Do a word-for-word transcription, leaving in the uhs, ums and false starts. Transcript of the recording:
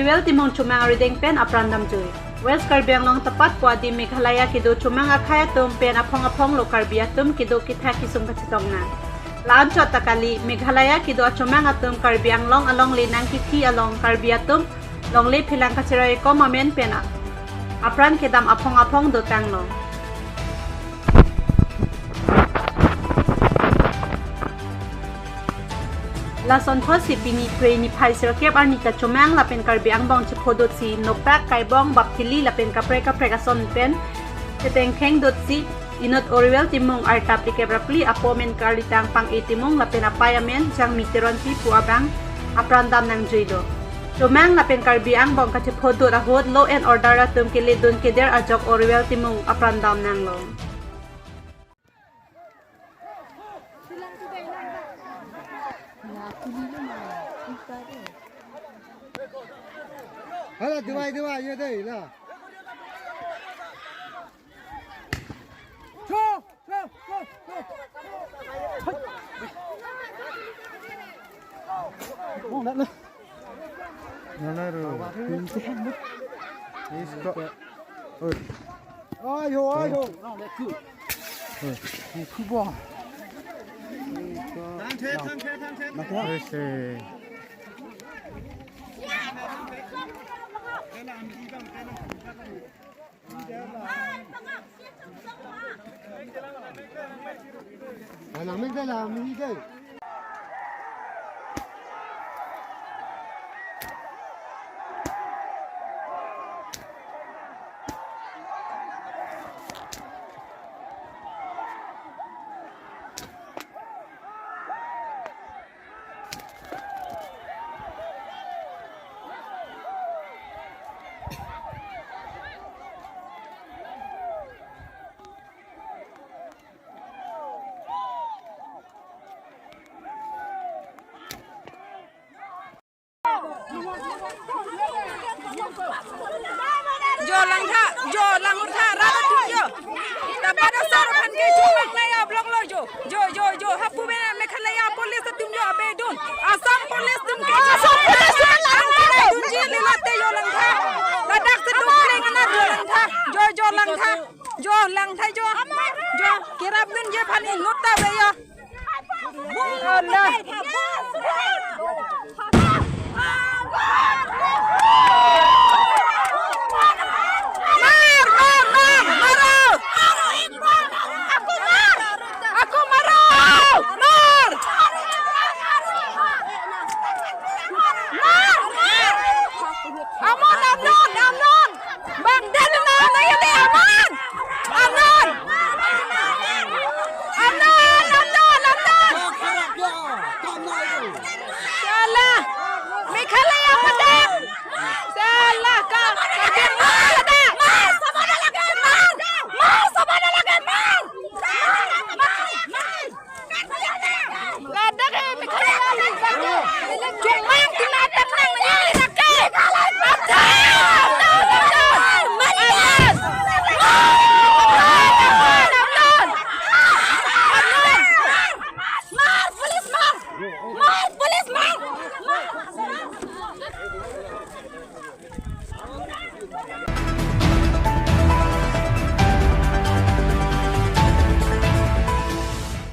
Orwell Timung chomang arideng pen apran damjui. West Karbi Anglong tepat po adim Meghalaya kedo chomang akhei atum pen aphong aphong lo Karbi atum kedo kethak kesung kachetong nang. La-anchot ta kali, Meghalaya kedo achomang atum Karbi Anglong alongle nangkithi along Karbi atum longle phelang kacheroi kom amen pen a-, apran kedam aphong aphong dotang lo. Lason thotsi pini Phre niphai sirkep arni ta chomang lapen Karbi angbong chephodotsi Nopak, Kaibong, Bapthili lapen kaprek kaprek ason pen chetengkheng dotsi inut Orwell Timung arta phlikep ra phli apo amen kalitang Pang-e Timung lapen apei amen Jangmi Teronpi pu abang apran dam nangjui do. Chomang lapen Karbi angbong kachephodot ahut law and order atum keledun keder ajok Orwell Timung apran dam nanglo. Hala, dubai, dubai, ye dei, la. Nana ro. Isko. Oi. Ayo, ayo. Oi. Kubong. Oi, se. Anak mik dah lah, mik dah. Jo langtha, jo langtha, rat atum jo. Dapat asar aphan ke chomang lai ablok lo jo. Jo, jo, jo. Hapu bena Meghalaya police atum jo abedun. Assam police atum ke Assam police atum lang dunji lilate jo langtha. Ladak se duk leng ana jo langtha. Jo, jo langtha. Jo langtha jo. Jo kerap dunji aphan inut ta ave jo. Jo lang.